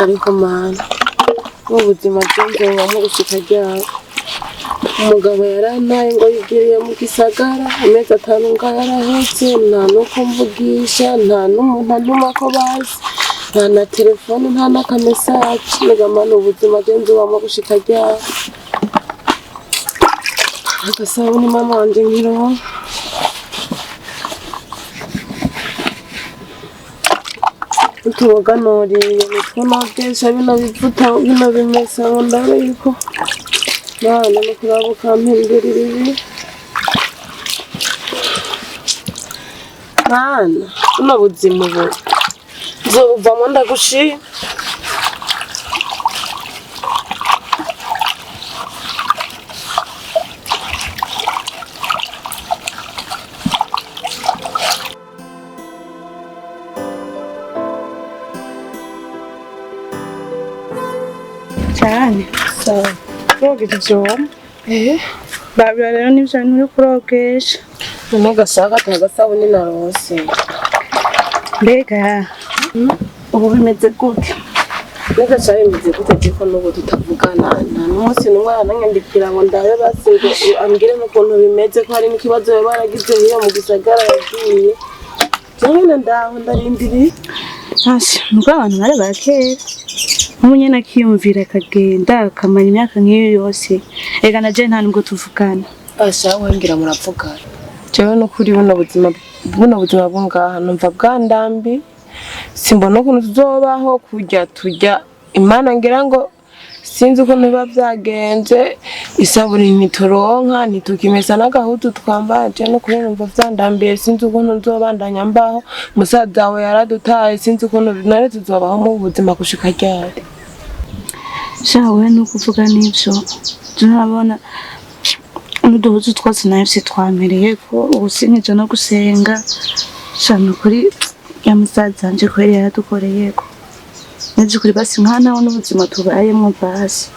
Ariko mana, n'ubuzima bwongerwamo gushika ryari? Umugabo yarantaye ngo yigiriye mu gisagara, amezi 5 ngaho yaraheze, nta nuko mvugisha, nta n'umuntu antuma ko bazi, nta na telefone, nta n'akamesaje. Mbega mana, ubuzima bwongerwamo gushika ryari? Agasabuni mama wanje nkironka. Utuboga noriye nitwo nogesha bino bivuta bino bimesa ngo ndabe yuko Mana no kuraba ukampindurira ibi. Mana, buno buzima ubu nzobuvamwo ndagushima. Cyane. Sawa. Kurogesha ivyombo. Eh, Babira rero n'ivyo bintu uri kurogesha. none gasaka agasabuni narose. Mbega ubu bimeze gute? Mbega ca bimeze gute jeko n'ubu tutavugana? Nta n'umunsi n'umwe arananyandikira ngo ndabe basi ngo ambwire n'ukuntu bimeze, ko hari n'ikibazo yoba yaragize hiyo mu gisagara yagiye. Jewe ndaho ndarindiriye. Asha, nuko abantu bari bakera. Nk'ubu nyene akiyumvira akagenda akamara imyaka nk'iyo yose. Ega na je nta nubwo tuvugana. Asha, wengira muravugana. Jewe n'ukuri buno buzima bwo ngaha numva bwandambi, simbona ukuntu tuzobaho, kurya turya Imana ngira ngo sinzi ukuntu biba vyagenze, isabuni ntituronka, ntitukimesa n'agahuzu twambaye. Jewe n'ukuri numva vyandambiye, sinzi ukuntu nzobandanya mbaho. Musaza wawe yaradutaye, sinzi ukuntu none tuzobaho mu buzima gushika ryari. Sha wewe nuko uvuga n'ivyo. Je nabona n'uduhuzu twose nahise twamereye ko ubu sinkija no gusenga. Sha nukuri ya musaza wanje kweri yaradukoreyeko. N'ivyukuri basi nka nawe n'ubuzima tubayemwo basi.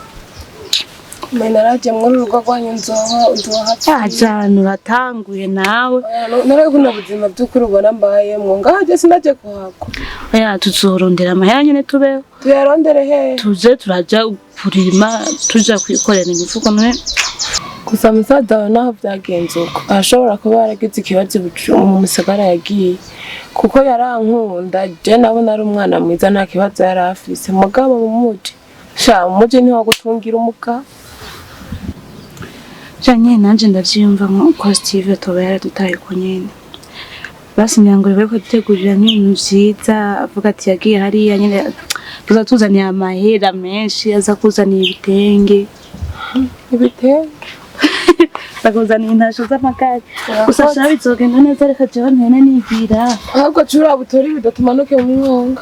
Mbe naraje muri urugo rwanyu nzoba Ajana uratanguye nawe. Naraye buno buzima by'ukuri ubona mbayemwo ngaha je sinaje kuhagwa. Oya tuzorondera amahera nyene tubeho. Tuyarondere hehe? Tuze turaja kurima, tuja kwikorera imifuko none. Gusa musaza wawe naho vyagenze uko arashobora kuba yaragize ikibazo mu musagara yagiye, kuko yarankunda je nabona ari umwana mwiza, nta kibazo yari afise. Mugabo mu muji, sha mu muji ntiwagutungira umugabo. Sha nyene nanje ndavyiyumva nko Steve toba yaradutaye ko nyene. Basi ngira ngo bariko dutegurira nk'ibintu vyiza, avuga ati yagiye hariya nyene tuza tuzaniye amahera menshi, aza kuzanira ibitenge. Ibitenge? Bakuzaniye intasho z'amagare. Gusa sha bizogenda neza, reka jewe mpene nigira. Ahubwo cura butori bidatumanuke mu mwonga.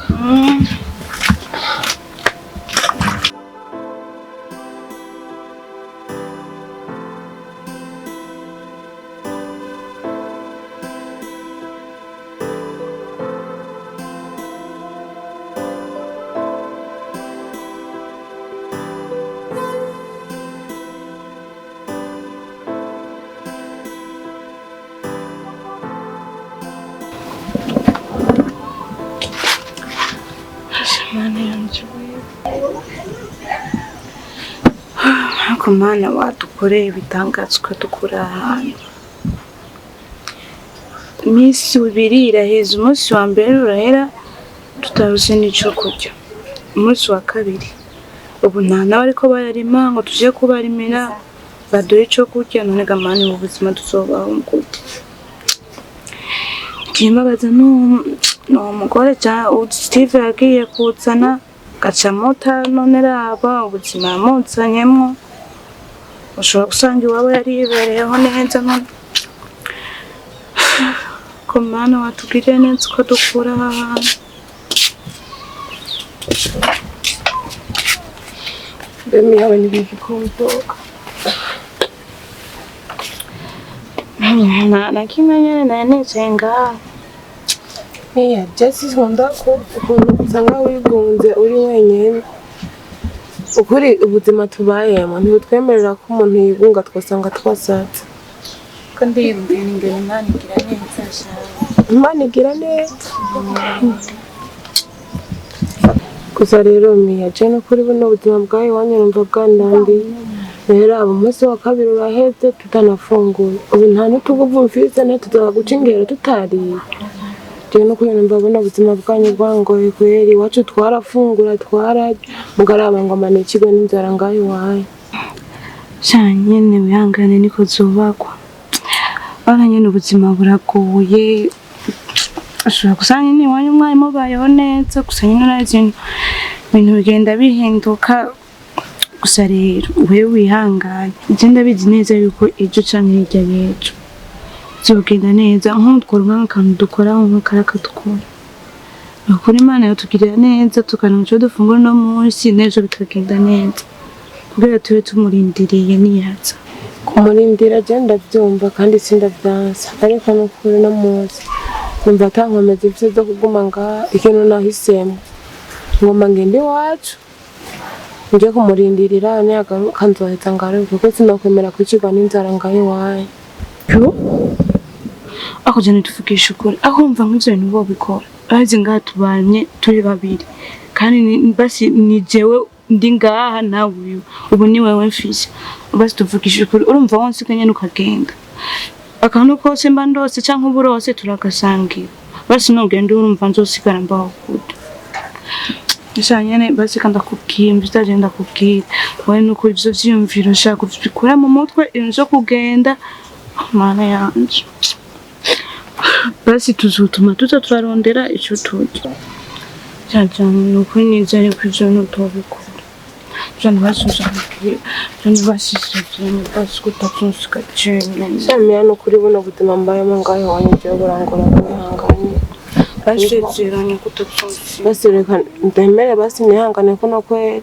Ariko Mana wadukoreye ibitangaza ukadukura ahantu. Iminsi ibiri iraheze, umunsi wa mbere urahera tutarose n'ico kurya. Umunsi wa kabiri ubu nta n'abariko bararima ngo tuje kubarimira baduhe ico kurya. None ga Mana ubu buzima tuzobaho gute? Ikimbabaza n'uwo mugore Steve yagiye kuzana gaca muta, none raba ubuzima yamuzanyemwo. Ushobora gusanga iwabo yari yibereyeho neza none. Ko Mana watugiriye neza ukadukura aha hantu. Mbe yawe n'ibiki ko widoga? Na kimwe nyene nari nicaye ngaha. Iya, je sinkunda ko ukuntu usanga wigunze uri wenyene. Ukuri ubuzima tubayemo ntibutwemerera ko umuntu yigunga, twosanga twasaze. Ko ndiyumvira ingene Imana igira neza sha. Imana igira neza. Gusa rero Miya, je nukuri buno buzima bwawe iwanyu numva bwandambiye. Rero aba umunsi wa kabiri uraheze tutanafunguye, ubu nta n'utuguvu mfise, ntituzoba guca ingero tutariye. Je nukuri numva buno buzima bwanyu bwangoye kweri. Iwacu twarafungura, twararya, mugaraba ngo amanikirwe n'inzara ngaho iwanyu. Sha nyene wihangane, niko zubakwa. Bana nyene ubuzima buragoye. Ashobora gusanga nyene iwanyu mwari mubayeho neza, gusa nyene urazi ibintu bigenda bihinduka. Gusa rero wewe wihangane, je ndabizi neza yuko ejo canke hirya y'ejo bizogenda neza. Nk'utwo nk'akantu dukora nk'akaraka dukora, nukuri Imana yotugirira neza tukaronka ico dufungura uno munsi, n'ejo bikagenda neza, kugira tube tumurindiriye niyaza. Kumurindira je ndavyumva kandi sindavyansa, ariko nukuri no munsi numva ata nkomezi mfise zo kuguma ngaha. Ikintu nahisemo, ngomba ngende iwacu nje kumurindirira, niyagaruka nzoheza ngaruke, kuko sinokwemera kwicirwa n'inzara ngaho iwanyu. Ako jana tuvugisha ukuri, aho wumva nk'ivyo bintu bobikora, urazi ngaha tubanye turi babiri, kandi basi ni jewe ndi ngaha nawe uyu ubu ni wewe mfise. Basi tuvugisha ukuri, urumva wonsiga nyene ukagenda, akantu kose mba ndose canke uburose turagasangira. Basi nugenda urumva nzosigara mbaho gute? Sha nyene basi kandi ndakubwira, mvitaje ndakubwira wowe, nukuri ivyo vyiyumviro nshaka kubikura mu mutwe, ibintu vyo kugenda, Mana yanje. Basi tuzotuma tuza turarondera ico turya. Cyane nukuri nizere ko ivyo ntutobikora. Jane basi uzambwira, jane basi sezeranye, basi ko utazonsiga jenyene. Sha Miya, nukuri buno buzima mbayemo ngaho iwanyu jewe burangora kwihangana. Basezeranye ko utazonsiga. Basi reka ndemere, basi nihangane ko nakweri,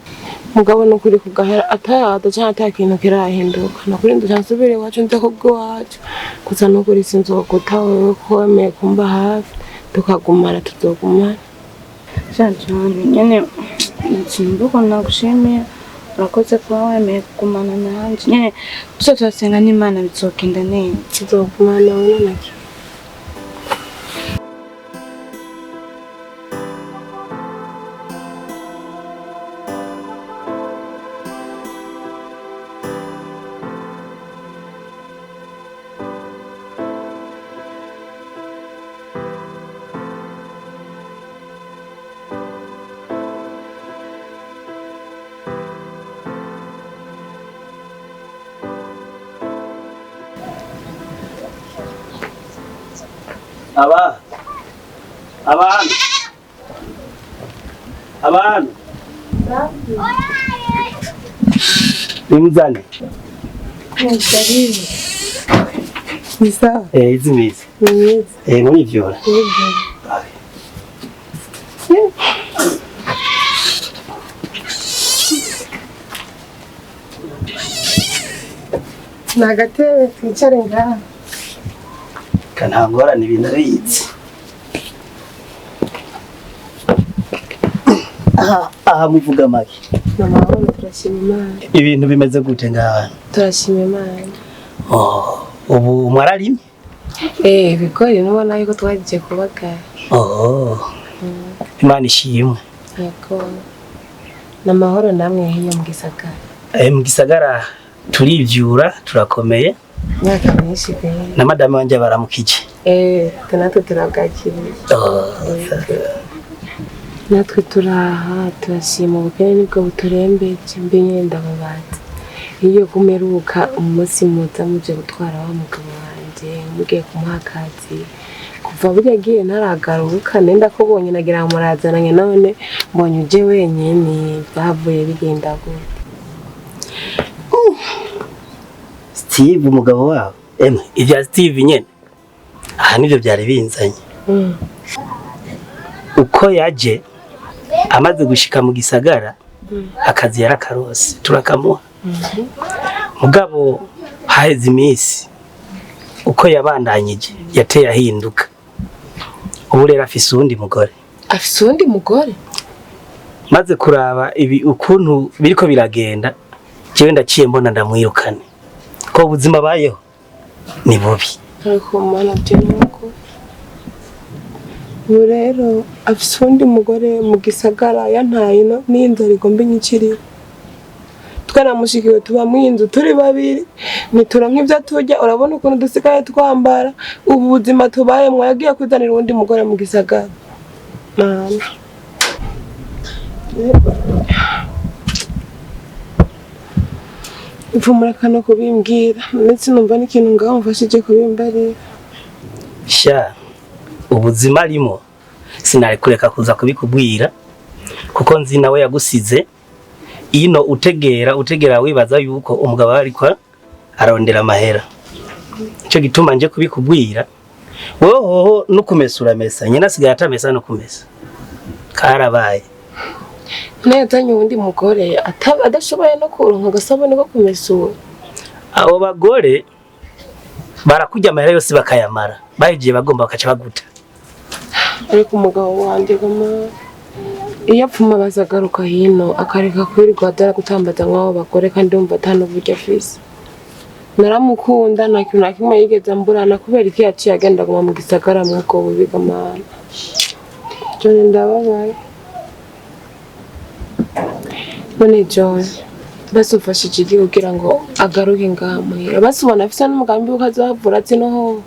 mugabo nukuri kugahera atayada canke ata kintu kirahinduka, nukuri nduca nsubira iwacu, nze kubw'iwacu. Gusa nukuri sinzoguta wewe, ko wemeye kumba hafi tukagumana, tuzogumana. Sha jane nyene sinzi nagushimiye, urakoze kuba wemeye kugumana nanje. Nyene tuza turasenga n'Imana bizogenda neza. Tuzogumana wewe naki. Aba abantu abantu nimuzane. Ni sawa. Izi mizi. Ni myiza. Murivyura. Ni agatebe twicare ngaha. Ka nta ngorane, ibintu abizi. Aha aha muvuga make. Ni amahoro, turashima Imana. Ibintu bimeze gute ngaha? Turashima Imana. Oh, ubu mwararimye? Ibigori nubona yuko twagiye kubagara. Oh. Imana ishimwe. Yego. Ni amahoro namwe hiyo mu gisagara? Mu gisagara turivyura, turakomeye. Imyaka myinshi kweri. Na madame wanje baramukije. Natwe turabwakiriye. Oh. Natwe turaha turashima, ubukene nibwo buturembeje. Mbe nyene ndababaza, iyo kumeruka umunsi muza muje gutwara wa mugabo wanje mugiye kumuha akazi, kuva burya agiye ntaragaruka. Nenda ko bonye nagira ngo murazananye, none mbonye uje wenyene, byavuye bigenda gute? Steve umugabo wabo. Emwe ivya Steve nyene. Aha nivyo byari binzanye. Uko yaje amaze gushika mu gisagara, akazi yarakarose turakamuha. Mugabo haheze iminsi, uko yabandanyije yateye ahinduka. Ubu rero afise uwundi mugore. Afise uwundi mugore? Maze kuraba ibi ukuntu biriko biragenda, jewe ndaciye mbona ndamwirukane, ko ubuzima bayeho ni bubi. Ariko Mana, byo nuko Ubu rero afise uwundi mugore mu gisagara yantaye ino n'inzara igomba inyicirire. Twaramushikiwe tuba mw'inzu turi babiri, ntituronka ivyo turya. Urabona ukuntu dusigaye twambara, ubu buzima tubayemwo. Yagiye kwizanira uwundi mugore mu gisagara. Mana, ipfumura kano kubimbwira, ndetse numva n'ikintu ngaho mfashije kubimbarira. Sha, ubuzima arimo sinari kureka kuza kubikubwira, kuko nzi nawe yagusize ino utegera utegera wibaza yuko umugabo ariko arondera amahera. Nico gituma nje kubikubwira. Wewe hoho no kumesa uramesa, nyina asigaye atamesa no kumesa, karabaye. Yazanye uwundi mugore adashoboye no kuronka agasabune ko kumesura. Abo bagore barakurya amahera yose bakayamara, bahigiye bagomba bakaca baguta. Ariko umugabo wanje gama iyo apfuma bazagaruka hino, akareka kwirirwa adara gutambaza nk'abo bagore, kandi wumva ata n'uburyo afise. Naramukunda, nta kintu na kimwe yigeze amburana. Kubera iki yaciye agenda aguma mu gisagara mw'ubwo bubi? Gamana John, ndababaye. None John, basi umfashije iki kugira ngo agaruke ngaha muhira? Basi ubona afise n'umugambi wuko azohavura azi no hoho?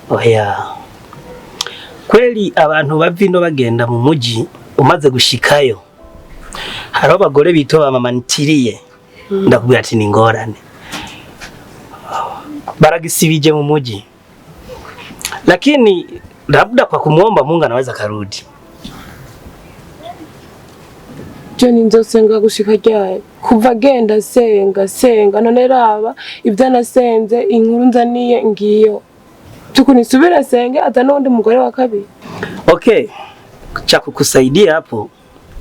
Oya, kweli abantu bava ino bagenda mu muji, umaze gushikayo hariho abagore bita ba mama ntiriye, ndakubwira ati ni ingorane, baragisibije mu muji, lakini labda kwa kumwomba Mungu anaweza karudi. John, nzosenga gushika ryari? Kuva agenda senga senga, none raba ibyo nasenze, inkuru nzaniye ngiyo. By'ukuri nsubire senge aza n'uwundi mugore wa kabiri? Okay, cha kukusaidia hapo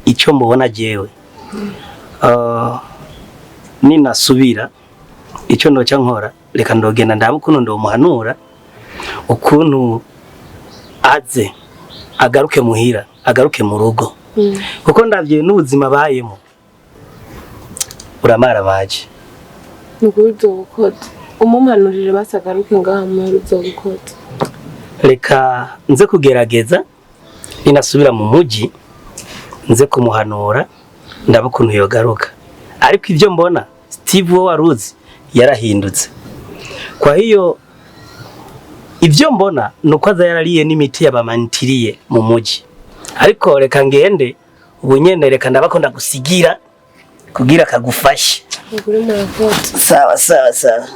ico mbona jewe, ninasubira ico ndoca nkora, reka ndogenda ndabe ukuntu ndomuhanura, ukuntu aze agaruke muhira, agaruke mu rugo, kuko ndavye n'ubuzima bayemo uramara baje. Ni ukuri uzobukoze, umumpanurire basi agaruke ngaha muhira, uzobukoze. Reka nze kugerageza, ninasubira mu muji nze kumuhanura, ndabe ukuntu yogaruka. Ariko ibyo mbona, Steve wo waruzi yarahindutse. Kwa hiyo ibyo mbona nuko aza yarariye n'imiti yabamantiriye mu muji. Ariko reka ngende ubu nyene, reka ndabako ndagusigira kugira kagufashe. Ni ukuri murakoze. Sawa sawa sawa.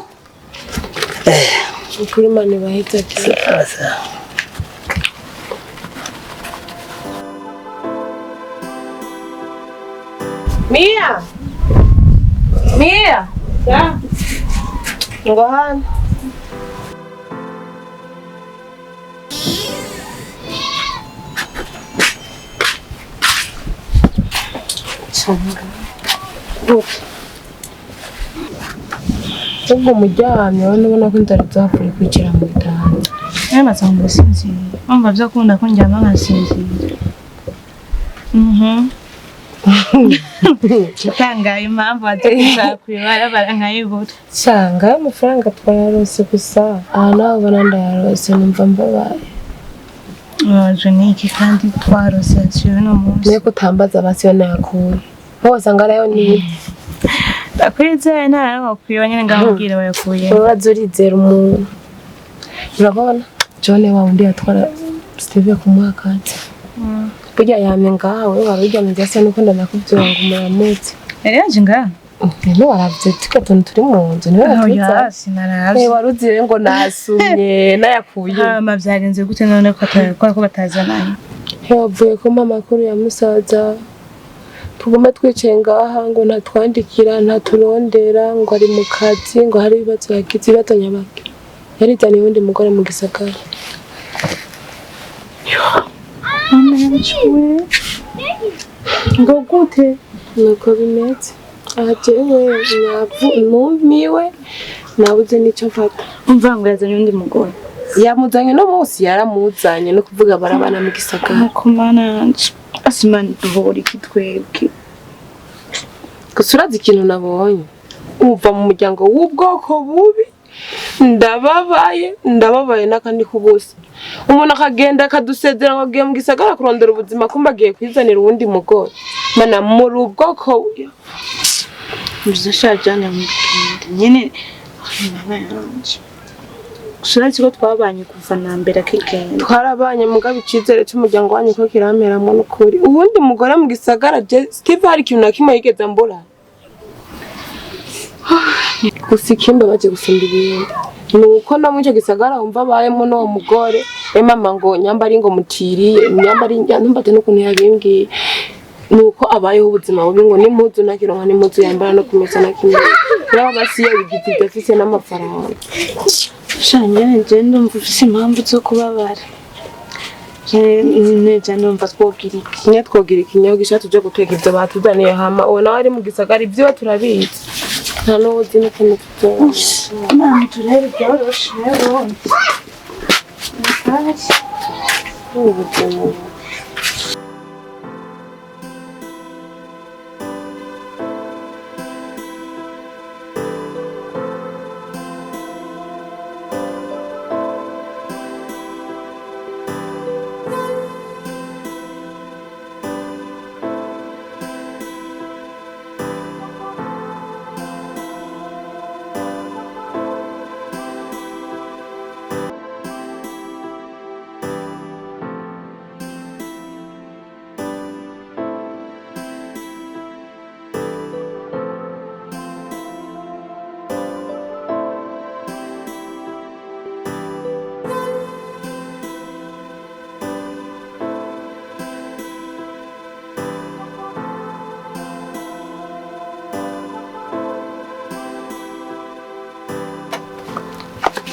Ni ukuri Imana ibahezagire. Sawa sawa. Mia! Mia! Ngo hano. Ubwo umuryamye wowe ubona ko inzara izapfuye kwicara mu gitanda. Namaze ngo sinzira. Umva byo kunda ko njyama nkasinzira. Utangaye impamvu badukuza kwibarabara nkayibura. Shanga ayo mafaranga twayarose gusa, aha nawe ubona ndayarose numva mbabaye. Ubabajwe n'iki kandi twarose yaciwe uno munsi? Niyo kutambaza basi yo nayakuye nko wasanga nayo niyo. Ndakwizeye, ntarayo wakwiba nyine, ngambwira wayakuye. Uraza urizera umuntu. Urabona John wa wundi yatwara Steve kumuha akazi, burya yamye ngaha. Wewe wari uryamye byasa nuko ndanakubyura ngo umuramutse. Yari yaje ngaha? None waravye turya tuntu turi mu nzu niwe Oya, yatuzanye. sinaravye. Wari uzi ngo nasumye nayakuye. Hama vyagenze gute none ko ko batazananye? Ntiwavuye kumpa amakuru ya musaza, tugume twicaye ngaha ngo ntatwandikira, ntaturondera, ngo ari mu kazi, ngo hari ibibazo yagize. Ibibazo nyabaki? Yarizaniye uwundi mugore mu gisagara. Mama yacu, ngo gute? Nuko bimeze aha. Jewe nyavu numiwe, nabuze n'ico mfata. Umva, ngo yazanye undi mugore? Yamuzanye no munsi, yaramuzanye no kuvuga barabana mu gisagara. Nuko Mana yanje, asimana duhora iki twebwe? Gusa urazi ikintu nabonye, uva mu muryango w'ubwoko bubi. Ndababaye, ndababaye n'akandi kubusa. Umuntu akagenda akadusezera ngo agiye mu gisagara kurondera ubuzima, kumba agiye kwizanira uwundi mugore. Mana, muri ubwoko. Mbiza jana mugende nyene, mama yanje. Gusa urazi ko twabanye kuva na mbere akigenda. Twarabanye, mugabo icizere c'umuryango wanyu ko kiramperamwo n'ukuri. Uwundi mugore mu gisagara, je Steve hari ikintu na kimwe yigeze mbura. Gusa ikimbabaje gusumba ibindi ni uko no muri ico gisagara wumva abayemo n'uwo mugore. E mama, ngo nyamba ari ngo mutiriye nyamba ari ntumbate n'ukuntu yabimbwiye, ni uko abayeho ubuzima bubi, ngo n'impuzu ntakironka, n'impuzu yambara no kumesa na kimwe. Yaba basi yabigize ibyo afise n'amafaranga. Sha nyene, je ndumva ufise impamvu zo kubabara. Je ndumva twogira iki? Kimwe twogira ikinyobwa gisha, tuje guteka ivyo batuzaniye, hama uwo nawe ari mu gisagara ivyiwe turabizi, nta n'uwuzi n'ukuntu tuzoba. Imana turebe byoroshe rero. Ubuzima.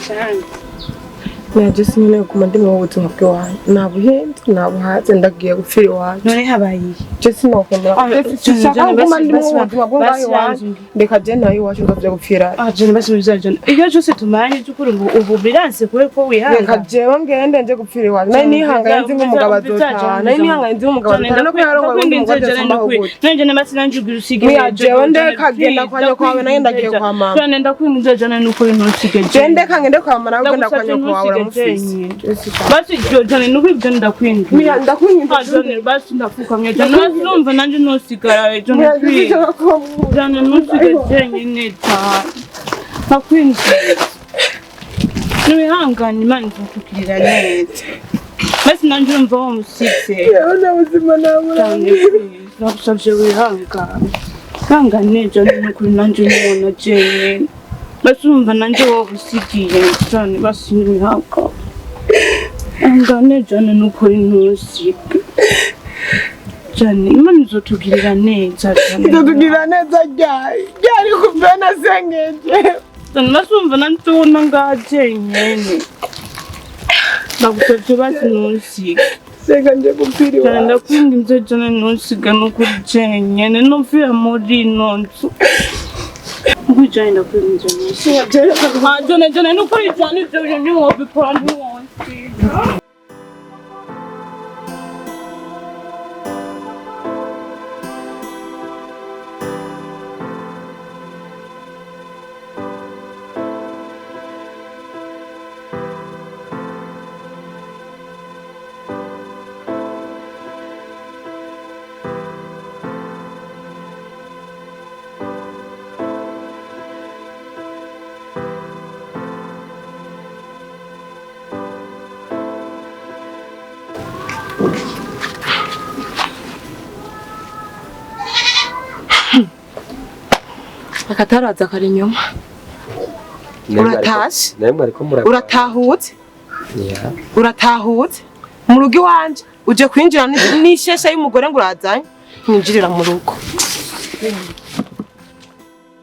Cyane. Naje sinkeneye kuguma ndi mu buzima bw'iwanyu, nabuhenze, nabuhaze, ndagiye gupfira iwanyu. None habaye iki? Je sinokwemera. Ah, Sinshaka Jane, kuguma ndi mu basi, buzima bwo ngaho basi, iwanyu. basi. Ndeka je nayo iwacu ndovya gupfira. Ah, Jane, basi mbiza Jane. Iyo cyose tumaranye by'ukuri ubu biranse kubera ko Reka wihanga. jewe ngende nje gupfira iwacu. Nari nihanganye nzi nk'umugabo azotaha, nari nihanganye nzi nk'umugabo azotaha, no kwiharongo undi mugore azombaho gute? Nanje nabasi nanje ugira usige. Miya, jewe ndeka genda kwa nyoko wawe, naye ndagiye kwa mama. Jane, ndakwinginze Jane, nukuri ntusige. Je ndeka ngende kwa mama, nawe ugenda kwa Ndagusavye nyoko wawe ntusige uramufise. jenyine. Je sinshaka. Basi Jane, nukuri Jane, ndakwinginze. Miya, ndakwinginze. Ah, Jane, basi ndafukamye Jane, basi numva nanje ntusigara Jane, Miya, please. sinshaka kuba mu Jane, ntusige jenyine, ta. Ndakwinginze. Niwihangane, Imana izakugirira neza. Basi nanje urumva wamusize. Jewe nta buzima nabura. Jane, please, ndagusavye wihangane. Ihangane Jane, nukuri nanje ntubona jenyine. Basi urumva nanje wowe usigiye Jane, basi niwihangane. Ihangane Jane, nukuri ntusige. Jane, Imana izotugirira neza Jane. Izotugirira neza ryari? Ryari kuva nasengeje? Jane, basi urumva nanje ubona ngaha jenyene. Ndagusavye basi ntusige. Senga nje gupfira Jane, iwacu. ndakwinginze Jane, ntusige nukuri jenyene, nupfira muri ino nzu. Nukuri Jane, ndakwinginze ntusige. Ah, Jane, Jane, nukuri Jane, ivyo bintu ntiwobikora, ntiwonsiga. Akataraza kari inyuma. Uratashe? Nawe mwariko murakora. Uratahutse? Yeah. Uratahutse mu rugo iwanje, uje kwinjira n'ishesha y'umugore ngo urazanye, ntinjirira mu rugo.